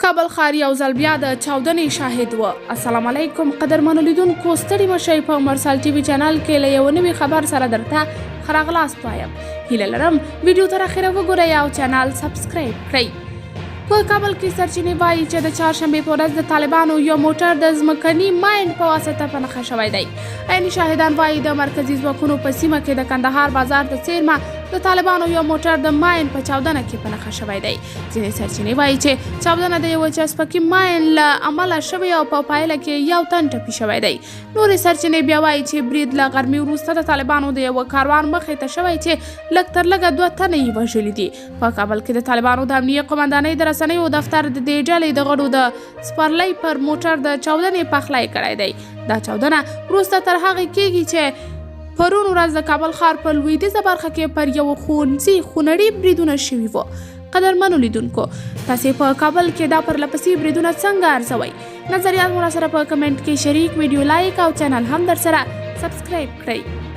کابل ښار یو ځل بیا د چاودنې شاهد و. السلام علیکم قدرمنو لیدونکو، ستړي مشئ په مرسل ټي وي چینل کې له یو نوي خبر سره درته ښه راغلاست وایم. هیله لرم ویډیو تر اخره وګورئ او چینل سبسکرایب کړئ. په کابل کې سرچینې وایي چې د چهارشنبې په ورځ د طالبانو یو موټر د ځمکني ماین په واسطه په نښه شوی دی. عیني شاهدان وایي د مرکزي ځواکونو په سیمه کې د کندهار بازار ته څیرمه د طالبانو یو موټر د ماین په چاودنه کې په نښه شوی دی. ځینې سرچینې وایي چې چاودنه د یوه چسپکي ماین له امله شوې او په پایله کې یو تن ټپي شوی دی. نورې سرچینې بیا وایي چې برید له غرمې وروسته د طالبانو د یوه کاروان مخې ته شوی چې لږ تر لږه دوه تنه یې وژلي دي. په کابل کې د طالبانو د امنیه قومندانۍ د رسنیو دفتر د دې ډلې د غړو د سپرلۍ پر موټر د چاودنې پخلی کړی دی. دا چاودنه وروسته تر هغې کېږي چې پرون ورځ د کابل ښار په لویدیځه برخه کې پر یوه ښوونځي خونړي بریدونه شوي وو. قدرمنو لیدونکو، تاسو په کابل کې دا پرلپسې بریدونه څنګه ارزوئ؟ نظریات مو راسره په کمنټ کې شریک، ویډیو لایک او چینل هم درسره سبسکرایب کړئ.